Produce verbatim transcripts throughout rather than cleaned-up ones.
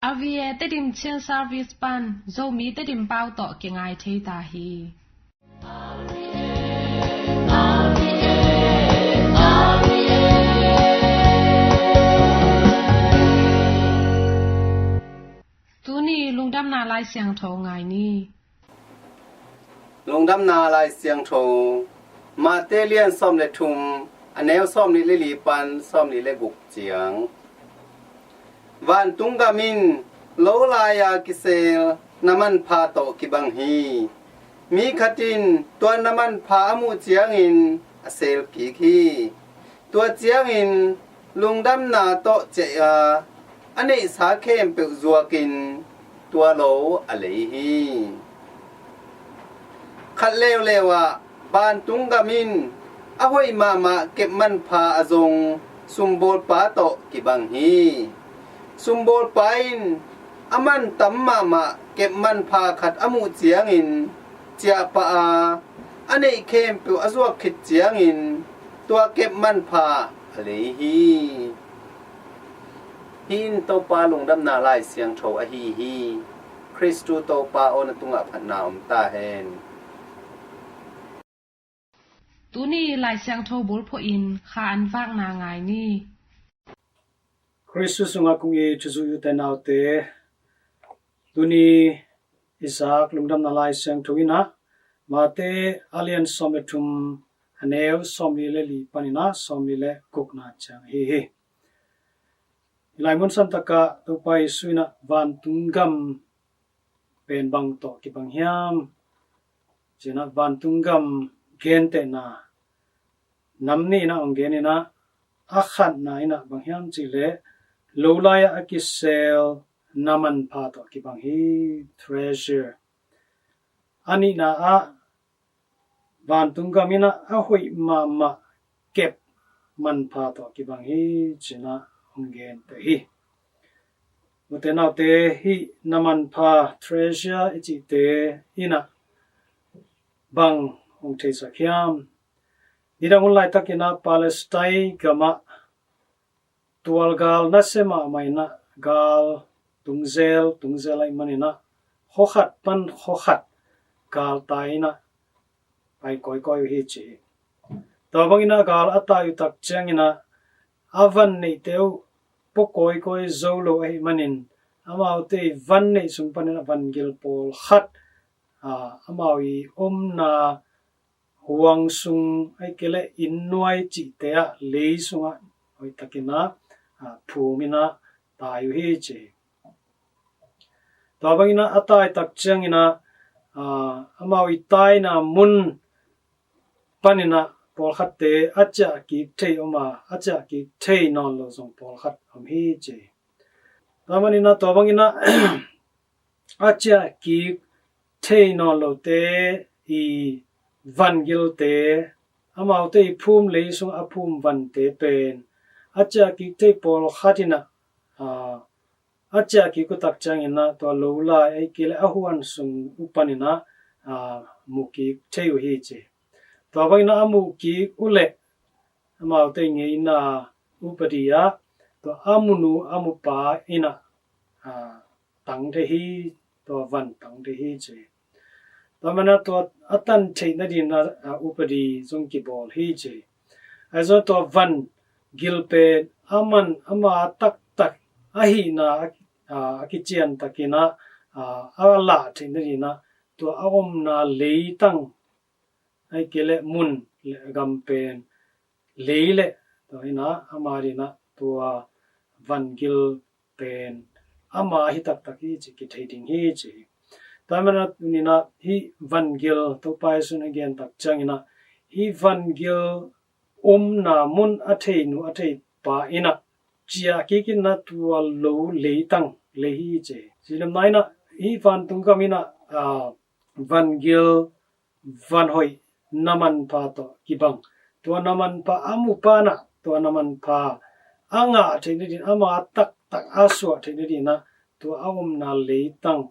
R V A Tedim Chin Service pan Zomi Tedim pau tawh kingai thei ta hi. Tuni lungdamna Lai Siangtho ngai ni. Lungdamna Lai Siangtho, Mate lian sawm le thum, a neu sawm nih le li pan sawm nih le guk ciang. Vantung gam in lo lai-a kisel na manpha tawh kibang hi. Mi khat in tua na manpha a muh ciangin a sel kik hi. Tua ciangin lungdamna tawh ciah a, a neihsa khempeuh zuakin tua lo a lei hi. Khat leuleu ah vantung gam in a hoih mahmah kep manpha a zong sumbawlpa tawh kibang hi. Sumbawlpa in a man tam mahmah kep manpha khat a muh ciangin ciahpah a, a neih khempeuh a zuak khit ciangin tua kep manpha a lei hi. Hih in Topa lungdamna Lai Siangtho ahi hi. Khristu Topa aw, na tungah phatna om ta hen. Tuni Lai Siangtho bulphuh in kha an vakna ngai ni. Khristu sungah kong it thuzui ute naute, tuni i zak lungdamna Lai Siangtho in ah Mate a lian sawm le thum, a neu sawm nih le li panin ah sawm nih le gukna ciang ahi hi. I laimun santak ah Topa Jesu in ah vantung gam pen bang tawh kibang hiam ci-in ah vantung gam gentehna nam nih in ah hong gen in ah, a khatna in ah bang hiam cih leh lo lai-ah a kisel na manpha tawh kibang hi, treasure. A nihna ah vantung gam in ah a hoih mahmah kep manpha tawh kibang hi ci-in ah hong gen pah hi. Ute naute, hih na manpha, treasure i cihte in ah bang hong theisak hiam? Nidang hun laitakin ah Palestine gamah tualgal nasia mahmah in ah gal tungzel tungzel ahih manin ah khua khat pan khua khat gal tai in ah pai kawikawi uh hi ci hi. Tua bangin ah gal a tai uh tak ciangin ah a van neihte uh pua kawikawi zo lo ahih manin amaute i van neih sung panin ah van gil pawlkhat, aa, amau i omna huang sung, ahih kei leh inn nuai cihte ah lei sungah hoihtakin ah, aa, phum in ah tai uh hi ci hi. Tua bangin ah a tai tak ciangin ah, aa, amau i taina mun panin ah pawlkhatte a ciah kik thei om a, a ciah kik thei nawn lo zong pawlkhat om hi ci hi. Tua manin ah tua bangin ah a ciah kik thei nawn lote i van gilte, amaute i phum lei sung a phum vante pen a ciah kik thei pawlkhat in ah, aa, a ciah kik uh tak ciangin ah tua lo lai ahih kei leh a huan sung uh panin ah, aa, mu kik thei uh hi ci hi. Tua bangin ah a mu kik uh leh amaute ngeina upadi ah tua a munu a mupa in ah, aa, tang thei hi, tua van tang thei hi ci hi. Tua manin ah tua a tan theih nadingin ah, aa, upadi zong kibawl hi ci hi. Ahi zong tua van gil pen a man ama taktak ahihna a, aa, a kician takin ah, aa, a lah theih nadingin ah tua a omna leitang ahih kei leh mun leh gam pen lei leh tua in ah ama dingin ah tua van gil pen ama ahi taktak hi ci kithei ding hi ci hi. Tua manin ah tuni in ah hih van gil Topa Jesu in a gen tak ciangin ah hih van gil omna mun a theinu a theipa in ah ciah kik in ah tua lo leitang lei hi ci hi. Ci lemna in ah hih vantung gam in ah, aa, van gil van hoih na manpha tawh kibang. Tua na manpha a mupa in ah tua na manpha a ngah theih nadingin, ama taktak a suah theih nadingin ah tua a omna leitang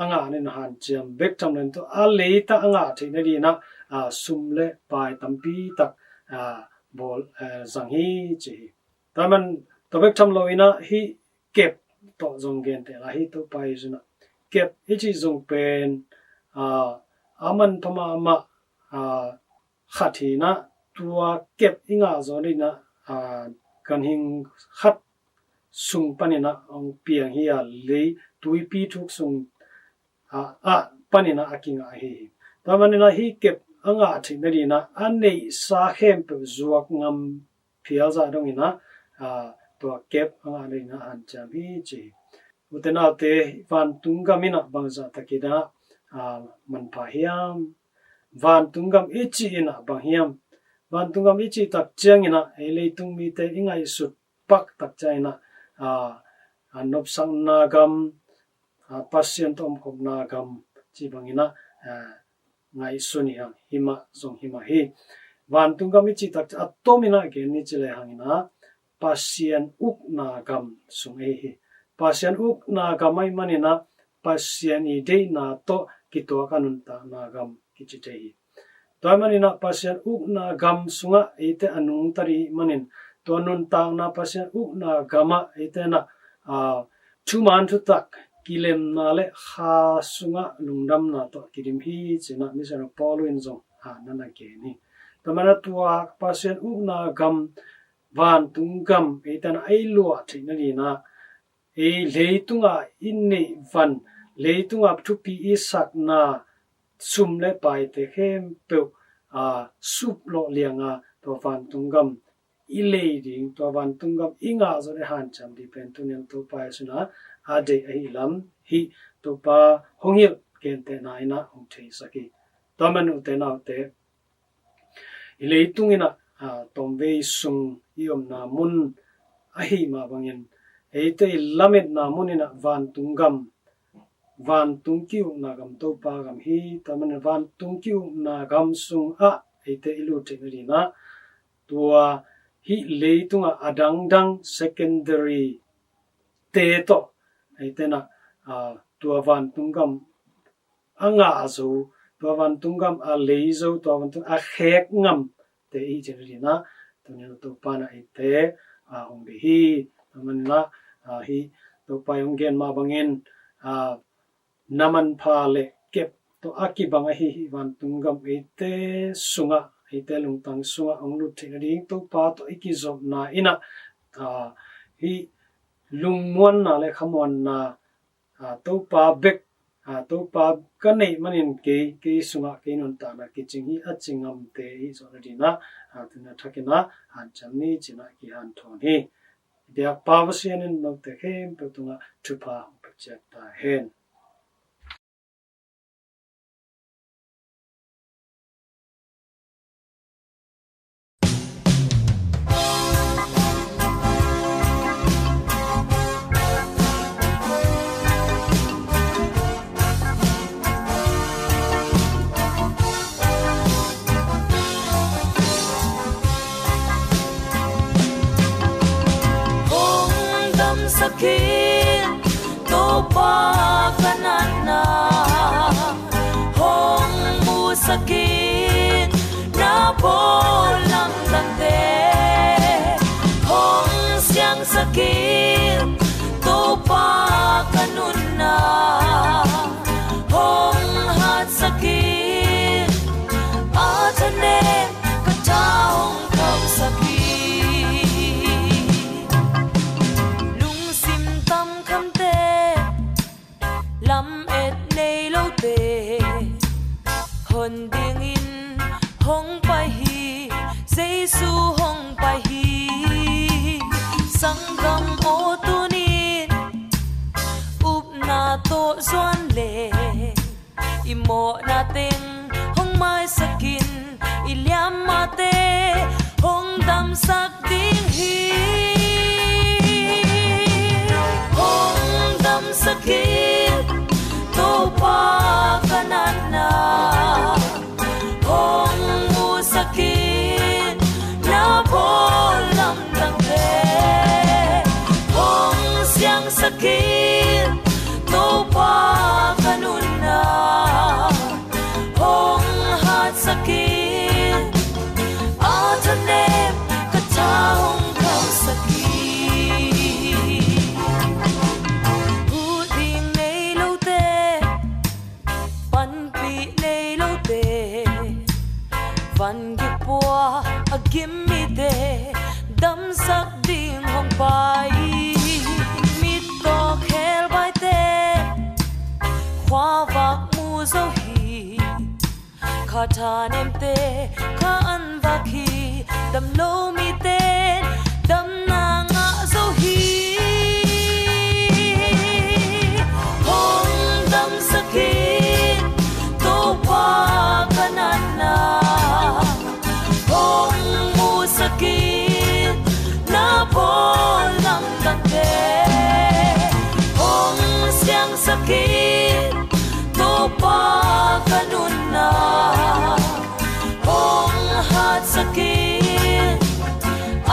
a ngah nadingin hanciam bek tham loin tua a leitang a ngah theih nadingin ah, aa, sum leh pai tampi tak, aa, bawl, aa, zang hi ci hi. Tua man tua bek tham loin ah hih kep tawh zong genteh lai hi. Topa Jesu in ah kep i cih zong pen, aa, a manpha mahmah, aa, khat hi in ah, tua kep i ngah zawh in ah, aa, ganhing khat sung panin ah hong piang hi a, lei tuipi thuk sung, aa, ah panin ah a kingah ahi hi. Tua manin ah hih kep a ngah theih nadingin ah a neihsa khempeuh zuak ngam phial zah dongin ah, aa, tua kep a ngah nadingin ah hanciam hi ci hi. Ute naute, vantung gam in ah bangzah takin ah, aa, manpha hiam? Vantung gam i cih in ah bang hiam? Vantung gam i cih tak ciangin ah ei leitung mite i ngaihsut pak tak ciangin ah, aa, a nopsakna gam, aa, Pasian tawh omkhopna gam cih bangin ah, aa, ngaihsun hi hang, hi mah zong hi mah hi. Vantung gam i cih tak ciang a tomin ah gen ni ci lehangin ah Pasian ukna gam sung ei hi. Pasian ukna gam ahih manin ah Pasian i deihna tawh kituak a nuntakna gam kici thei hi. Tua ahih manin ah Pasian ukna gam sungah eite a nungta ding ahih manin, tua nuntakna Pasian ukna gamah eite in ah, aa, thuman thutak, kilemna le kha sungah lungdamna tawh kidim hi ci-in ah missionary Paul in zong, aa, na na gen hi. Tua manin ah tua Pasian ukna gam, vantung gam eite in ah ei luah theih nadingin ah, ei leitungah i neih van, leitungah thupi i sakna sum le paite khempeuh, aa, suplawh liang a, tua vantung gam i lei ding, tua vantung gam i ngah zawh le hanciam ding pen tuni-in Topa Jesu in ah a deih ahih lam hih Topa hong hilh gentehna in ah hong theisak hi. Tua manin ute naute, i leitung in ah, aa, tomvei sung i omna mun ahih mah bangin, eite i lametna mun in ah vantung gam, vantung ki-ukna gam, Topa gam hi. Tua manin vantung ki-ukna gam sungah eite i lut theih nadingin ah tua hih leitungah a dangdang secondary te tawh eite in ah, aa, tua vantung gam a ngah zo, tua vantung gam a lei zo, tua vantung a khek ngamte i cih nadingin ah tuni-in Topa in ah eite, aa, hong deih hi. Tua manin ah, aa, hih Topa in hong gen mah bangin, aa, na manpha le kep tawh a kibang ahi hih vantung gam eite sungah, eite lungtang sungah hong lut theih nading Topa tawh i kizopna in ah, aa, hih lungmuanna le khamuanna, aa, Topa bek, aa, Topa ka neih manin kei, kei sungah kei nuntakna kicing hi a ci ngamte i zawh nadingin ah, aa, tuni-in a thakin ah hanciam ni ci-in ah kihanthawn hi. Biakpa Pasian in note khempeuh tungah thupha hong pia ciat ta hen. Hong damsak in Topa ka natna, hong musak in na bawl lamdangte, hong siangsak in Topa ka nunna, hong hatsak in a thanem ka tha hong khauhsak in. Lungsim tam khamte, lamet nei lote, hon dingin hong pai hi, Jesu hong pai hi. Sanggam aw, tuni-in upna tawh zuan le, i mawhna teng hong maisak in, i liammate hong damsak ding hi. Hong damsak in Topa ka natna, hong musak in na bawl lamdangte, hong siangsak in Topa ka nunna, hong hatsak in a thanem ka tha hong khauhsak in. An gipua a gim mite damsak ding hong pai hi. Mittaw khelbaite khuavak mu zo hi. Kha thanemte kha an vak hi. Damlo mite damna ngah zo hi. Hong damsak in, Topa ka natna hong musak in, na bawl lamdangte hong siangsak in, Topa ka nunna hong hatsak in,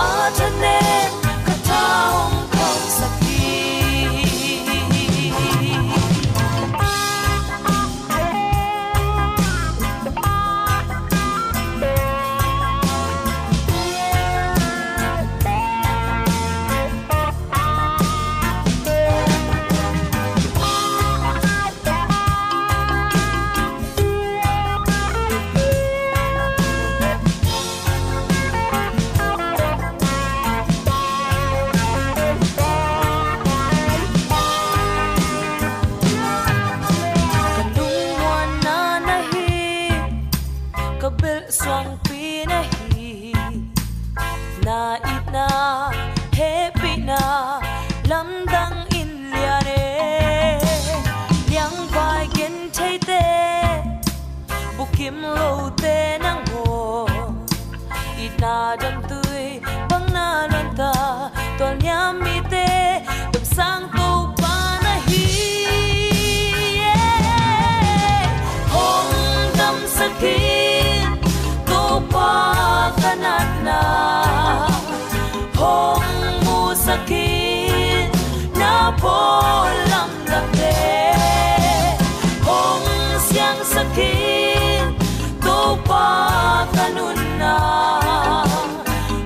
a thanem ka tha hong khauhsak in. Ka lungmuanna na hi, ka belh suangpi na hi. Na itna hehpihna lamdang in lian e. Liangvai gentheite, bukim lote nang aw, itna damtui bang na luanta, tualniam mite damsang Topa na hi. Hong damsak in, Topa ka natna hong musak in, na bawl lamdangte hong siangsak in, Topa ka nunna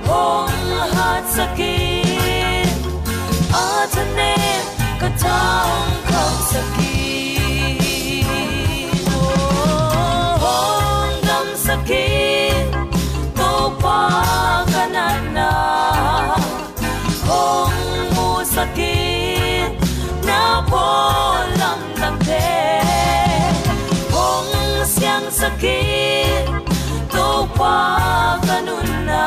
hong hatsak in, a thanem ka tha hong khauhsak in. Hong damsak in, Topa ka natna hong musak in, na bawl lamdangte hong siangsak in, Topa ka nunna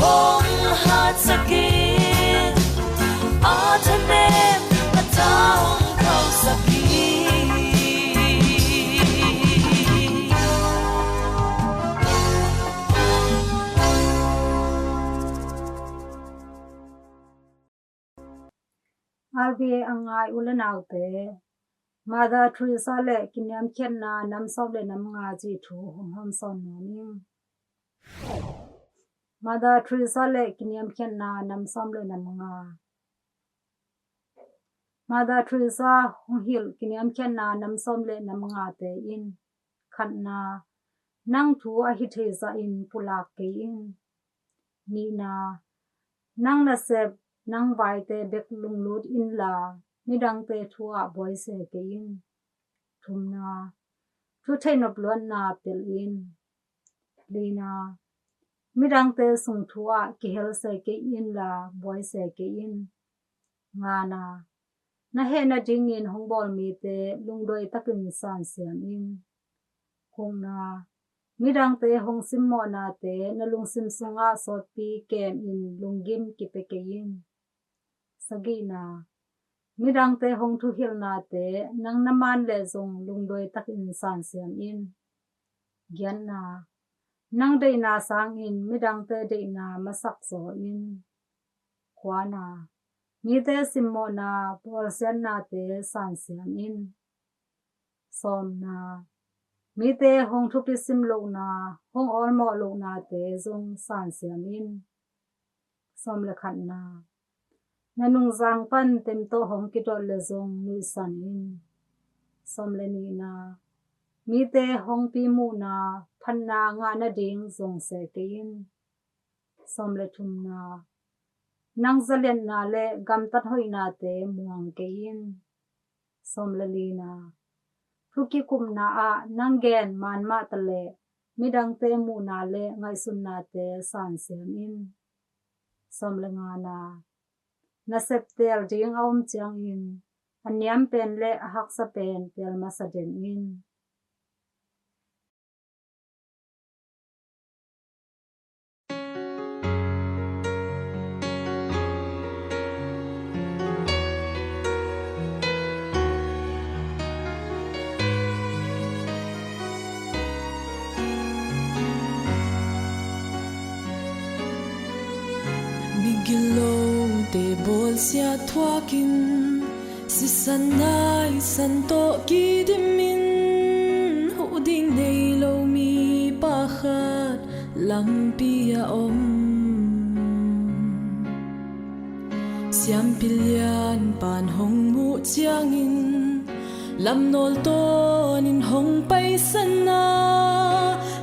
hong hatsak in, a thanem ka tha hong khauhsak in. R V A a ngai u le naute, Mother Teresa le kiniamkhiatna nam sawm le nam nga cih thu hong hawmsawn nuam ing. Mother Teresa le kiniamkhiatna nam sawm le nam nga. Mother Teresa hong hilh kiniamkhiatna nam sawm le nam ngate in: khatna, nang thu ahi thei zahin pulak kei in. Nihna, nang nasep, nang vaite bek lunglut inla, midangte thu ah buaise kei in. Thumna, thu theihnop luatna pelh in. Lina, midangte sung thu ah kihelse kei inla, buaise kei in. Ngana, na heh nadingin hong bawl mite lungduai takin sansiam in. Gukna, midangte hong simmawhnate na lungsim sungah sawtpi kemin lunggim kipia kei in. Sagihna, midangte hong thuhilhnate nang na man leh zong lungduai takin sansiam in. Giatna, nang deihna sangin midangte deihna masak zaw in. Khuana, mite simmawhna bawlsiatnate sansiam in. Sawmna, mite hong thupi sim lohna, hong awlmawh lohnate zong sansiam in. Sawm le khatna, na nungzang pan tem tawh hong kidot leh zong nuihsan in. Sawm le nihna, mite hong pi muhna, phatna ngah nading zong se kei in. Sawm le thumna, nang zaliatna le gamtat hoihnate muang kei in. Sawm le lina, thu kikupna ah nang gen man mah taleh midangte muhna le ngaihsutnate sansiam in. Sawm le ngana, na septel ding a om ciangin a niam pen le a haksa pen tel masa den in. Migilote bawlsiat thuakin sisan naisan tawh kidimin huh ding nei lo mipa khat lampi a om. Siampi lianpan hong muh ciangin lamnawl tawnin hong paisan a,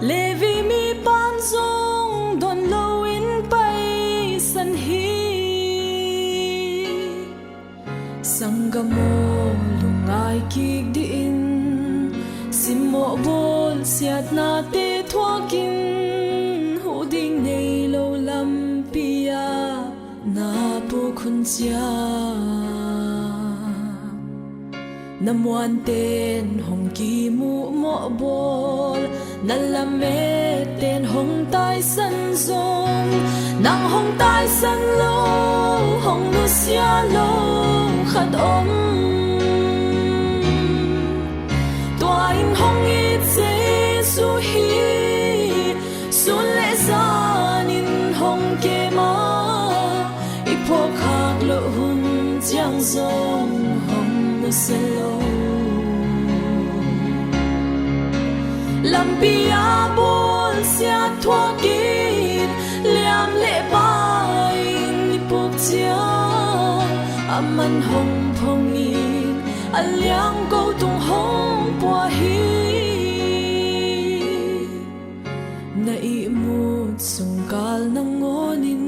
Levi mipan zong don loin paisan hi. Sanggam aw, lungngai kik dih in, simmawh bawlsiatnate thuakin huh ding nei lo lampi ah na puk hun ciang, na muanten hong kimuh mawh bawl, na lametten hong taisan zong, nang hong taisan lo, hong nusia lo khat om. Tua in hong it Jesu hi. Sun le zanin hong kem a, i phawkkhak loh hun ciang zong hong nusia lo. Lampi a bawlsiat thuakin liam le bai-in i puk ciang, aman hong phong in a liangko tung hong pua hi. Na ihmut sungkal nangawnin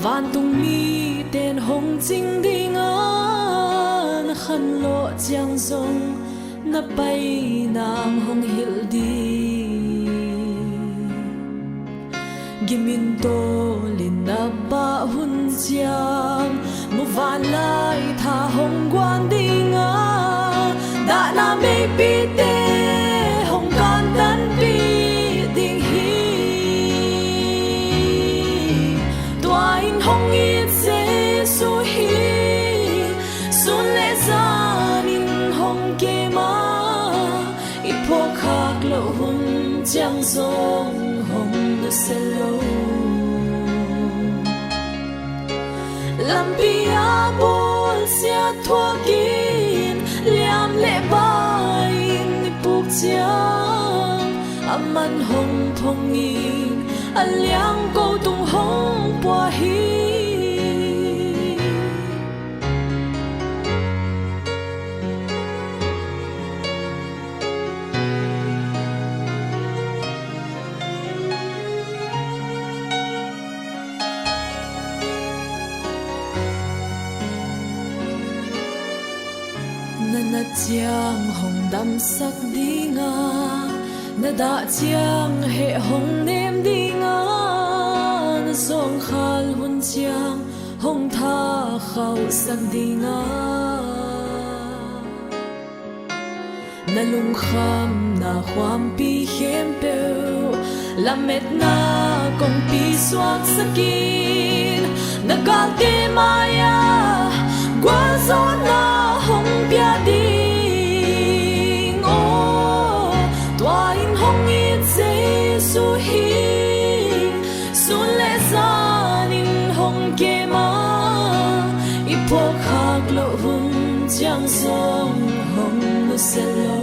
vantung miten hong cing ding a, na khanlawh ciang zong na pai nang hong hilh ding. Gimin tawlin na pah hun ciang muvanlai tha hong guan ding a, dahna meipite hong kantanpih ding hi. Tua in hong it Jesu hi. Sun le zanin hong kem a, i phawkkhak loh hun ciang zong hong nusia lo. Lampi a bawlsiat thuakin liam le bai-in i puk ciang, aman hong phong in a liangko tung hong pua hi. Na nat ciang hong damsak ding a, na dah ciang heh hong nem ding a, na zawngkhal hun ciang hong thakhauhsak ding a, na lungkhamna khuampi khempeuh lametna kongpi suaksak in, na galte mai-ah gualzawhna hong pia ding aw. Tua in hong it Jesu hi. Sun le zanin hong kem a, i phawkkhak loh hun ciang zong hong nusia lo.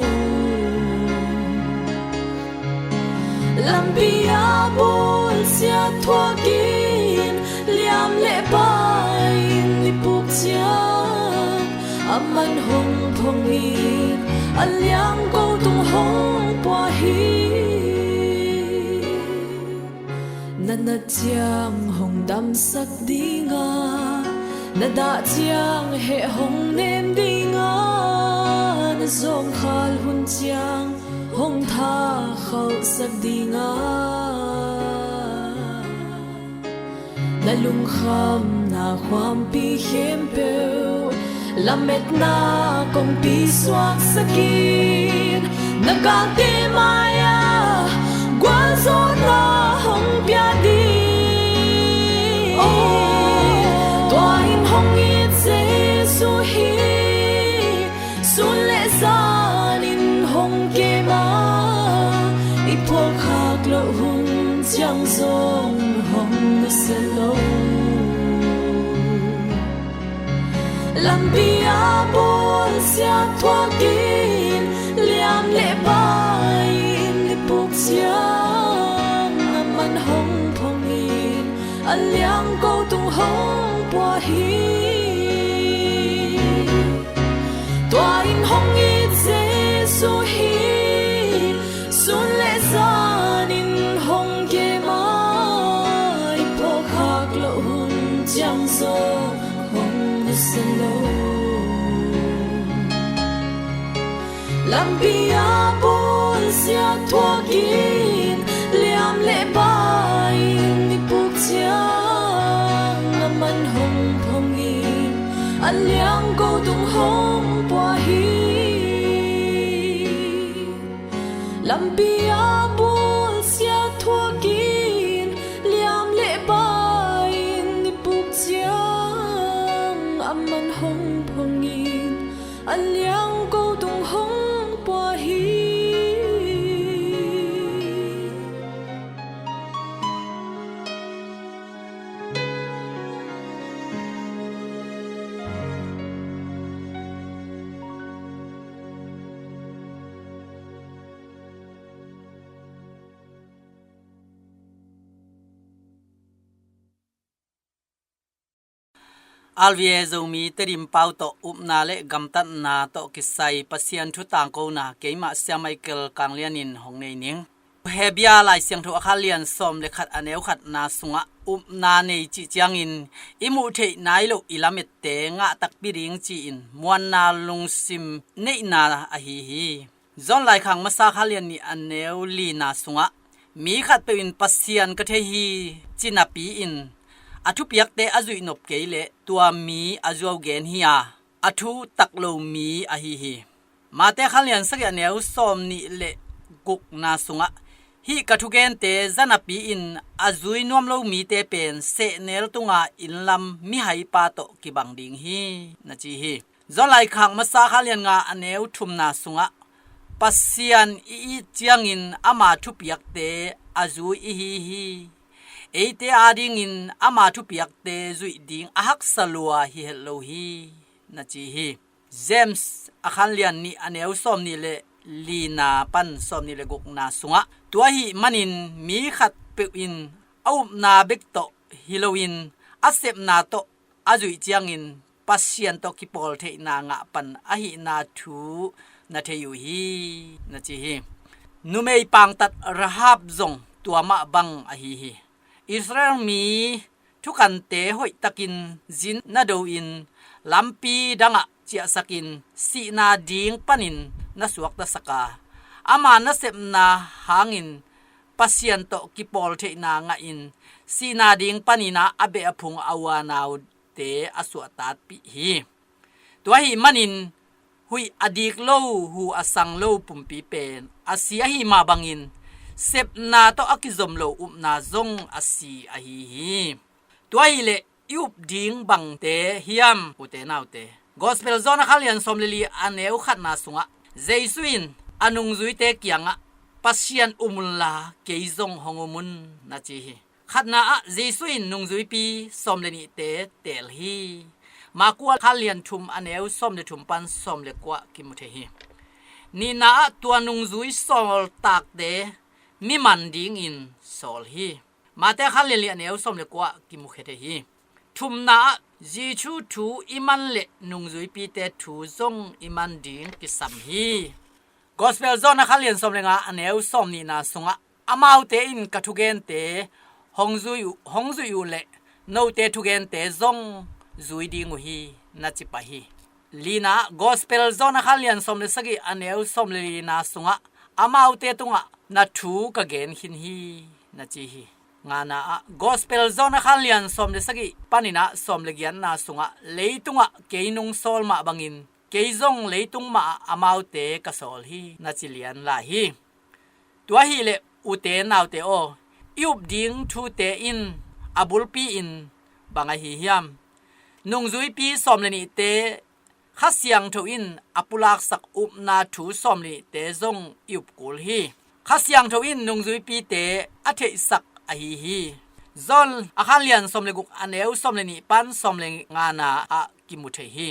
Lampi a bawlsiat thuakin liam le bai-in i puk ciang, aman hong phong in a liangko tung hong pua hi. Na nat ciang hong damsak ding a, na dah ciang heh hong nem ding a, na zawngkhal hun ciang hong thakhalhsak dingah, na lungkhamna khuampi khempeuh lametna kongpi suaksakin, na galte mai-ah gualzawhna hong pia ding. Tua in hong it Jesu hi. Sun le zanin hong kem a, i phawkkhak loh hun ciang zong hong nusia lo. Lampi a bawlsia thuakin, liam le bai in i puk ciang, a man hong phongin, a liangko tung hong pua hi. Tua in hong it Jesu hi. Sun le zanin hong kem a, i phawkkhak loh hun ciang zong hong nusia lo. Lampi a bawlsia thuakin, liam le bai in i puk ciang, a man hong phongin, a liangko tung hong pua hi. Lampi a bawlsia thuakin, liam le bai in i puk ciang, a man hong phongin, a liangko tung hong pua hi. R V A Zomi Tedim pau tawh upna le gamtatna tawh kisai Pasian thu tangkona keimah Sia Michael Kanglian in hong nei ning. Hebrew Lai Siangtho a kha lian sawm le khat a neu khatna sungah upna nei cih ciangin i muh theih nai loh i lamette ngah takpi ding ci-in muanna lungsim neihna ahi hi. John Laikhak masa kha lian nih a neu lina sungah, mi khatpeuh in Pasian ka thei hi ci napi-in a thupiakte a zuih nop kei leh tua mi a zuau gen hi a, a thu tak lo mi ahi hi. Mate kha lian sagih a neu sawm nih le gukna sungah, hih ka thugente za napi-in a zui nuam lo mite pen sehnel tunga innlam mihaipa tawh kibang ding hi, na ci hi. John Laikhak masa kha lian nga a neu thumna sungah, Pasian i it ciangin ama thupiakte a zui i hi hi. Eite adingin ama thupiakte zuih ding a haksa lua hi het lo hi, na ci hi. James a kha lian nih a neu sawm nih le lina pan sawm nih le gukna sungah, tua ahih manin mi khatpeuh in a upna bek tawh hi loin a sepna tawh a zuih ciangin Pasian tawh kipawltheihna ngah pan ahihna thu na thei uh hi, na ci hi. Numei pangtat Rahab zong tua mah bang ahi hi. Israel mi thukante hoihtakin zin na do-in lampi dangah ciahsakin sihna ding panin na suaktasak a, ama nasepna hangin Pasian tawh kipawltheihna ngahin sihna ding panin a beh a phung a uanaute a suahtatpih hi. Tua ahih manin huih a dik lo, hu a sang lo pumpi pen a si ahi mah bangin sepna tawh a kizom lo upna zong a si ahi hi. Tua ahih leh i up ding bangte hiam, ute naute? Gospel John a kha lian sawm le li a neu khatna sungah, Jesu in a nungzuite kiangah, Pasian um unla kei zong hong um un, na ci hi. Khatna ah Jesu in nungzuipi sawm le nihte teel hi. Maku a kha lian thum a neu sawm le thum pan sawm le kua kimu thei hi. Nihna ah tua nungzui sawltakte mi man dingin sawl hi. Mate kha lian li a neu sawm le kua kimu khia thei hi. Thumna ah Jesu thu i man le nungzuipite thu zong i man ding kisam hi. Gospel John a kha lian sawm le nga a neu sawm nihna sungah, amaute in ka thugente hong zui uh, hong zuih uh leh note thugente zong zui ding uh hi, na ci pah hi. Lina ah Gospel John a kha lian sawm le sagih a neu sawm le lina sungah, amaute tungah na thu ka gen khin hi, na ci hi. Ngana ah Gospel John a khanlian sawm le sagih panin ah sawm le giatna sungah, leitungah kei nung sawl mah bangin kei zong leitung mahah amaute ka sawl hi, na ci lian lai hi. Tua hileh ute naute aw, i up ding thute in a bulpi in bang ahi hiam? Nungzuipi sawm le nihte Kha Siangtho in a pulaksak upna thu sawm le nihte zong i up kul hi. Kha Siangtho in nungzuipite a theihsak ahi hi. John a khanlian sawm le guk a neu sawm le nih pan sawm le ngana ah kimu thei hi.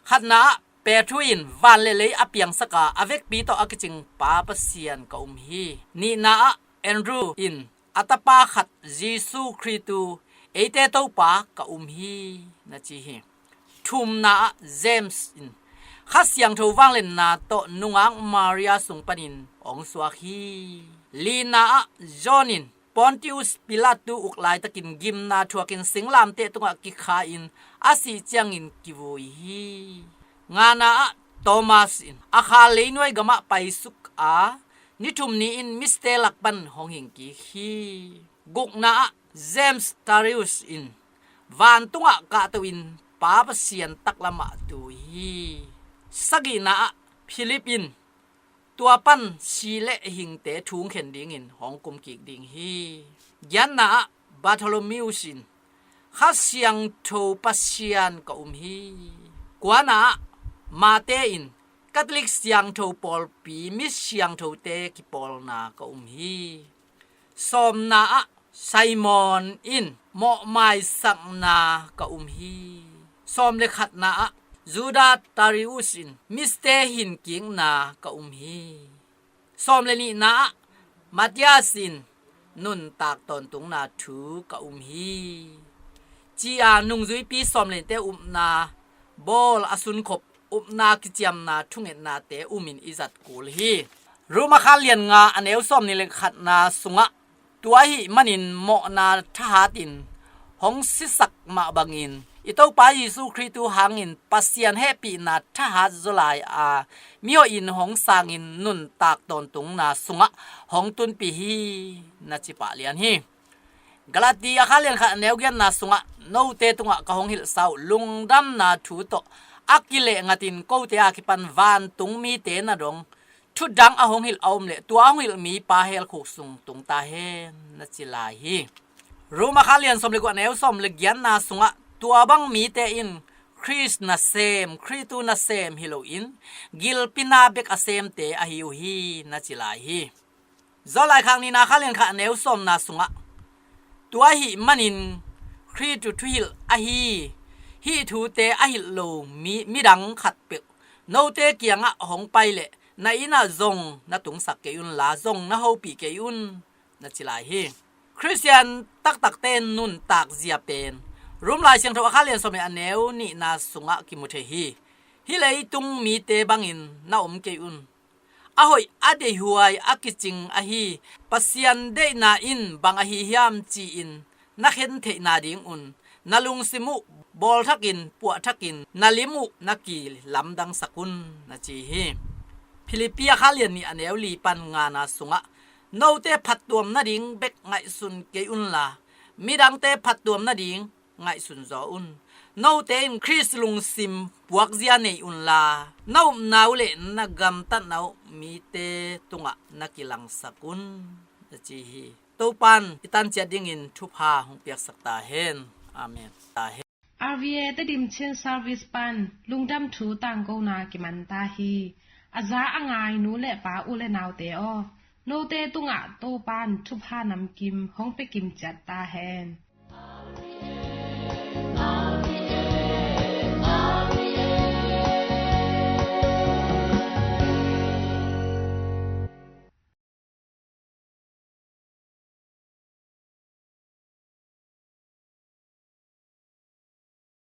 Khatna ah Peter in, van le lei a piangsak a a vekpi tawh a kicing Pa Pasian ka um hi. Nihna ah Andrew in, a tapa khat Jesu Khrih tu, eite Topa ka um hi, na ci hi. Thumna ah James in, Kha Siangtho vanglenna tawh nungak Maria sung panin hong suak hi. Lina ah John in, Pontius Pilat tu uk laitakin gimna thuakin singlamteh tungah kikha-in a sih ciangin kivui hi. Ngana ah Thomas in, a kha leinuai gamah paisuk a ni thum ni-in mite lak pan hong hingkik hi. Gukna ah James Tarius in, vantungah kahtohin Pa Pasian taklamah tu hi. Sagihna ah Philip in, tua pan si le hingte thungkhen dingin hong kumkik ding hi. Giatna ah Bartholomeus in, Kha Siangtho Pasian ka um hi. Kuana ah Mate in, Catholic siangtho pawlpi mi siangthote kipawlna ka um hi. Sawmna ah Simon in, mawhmaisakna ka um hi. Sawm le khatna ah Judah Tarius in, mite hinkikna ka um hi. Sawm le nihna ah Matthias in, nuntak tawntungna thu ka um hi, ci-a nungzuipi sawm le nihte upna bawl a sunkhop upna kiciamna thungetnate umin i zat kul hi. Rom a khanlian nga a neu sawm nih le khatna sungah, tua ahih manin mawhna thahatin hong sisak mah bangin i Topa Jesu Khrih tu hangin Pasian hehpihna thahat zaw lai a, mihoihin hong sangin nuntak tawntungna sungah hong tunpih hi, na ci pah lian hi. Galati a khanlian khat a neu giatna sungah, note tungah ka hong hilhsa uh lungdamna thu tawh a kileh ngatin kote a kipan vantung mite na dong thudang a hong hilh a om leh, tua a hong hilh mipa hell khuk sung tung ta hen, na ci lai hi. Rom a khanlian sawm le guk a neu sawm le giatna sungah, tua bang mite in Khrih nasem, Khrih tu nasem hi loin gilpi na bek a semte ahi uh hi, na ci lai hi. Zawlai khak nihna a khanlian khat a neu sawmna sungah, tua ahih manin Khrih tu thuhilh ahi, hih thute a hilh lo mi, midang khatpeuh note kiangah hong pai leh, na innah zong na tungsak kei unla, zong na hopih kei un, na ci lai hi. Khristian taktakte nuntak zia pen Rom Lai Siangtho a khanlian sawm le a neu nihna sungah kimu thei hi. Hih leitung mite bangin na om kei un. A hoih a deihhuai a kicing ahi Pasian deihna in bang ahi hiam ci-in na khen theihna dingun, na lungsim uh bawlthakin, puahthakin, na lim uh na kilamdangsak un, na ci hi. Philippi a khanlian nih a neu li pan ngana sungah, note phattuam nading bek ngaihsun kei unla, midangte phattuam nading ngaihsun zaw un. Note in Khrih lungsim puakzia nei unla, na upna uh le na gamtatna uh mite tungah na kilangsak un, na ci hi. Topan i tanciat dingin thupha hong piaksak ta hen. Amen. Ta hen. R V A Tedim Chin Service pan lungdam thu tangkona kiman ta hi. A za a ngai nu le pa, u le naute aw, note tungah Topan thupha namkim hong pia kimciat ta hen.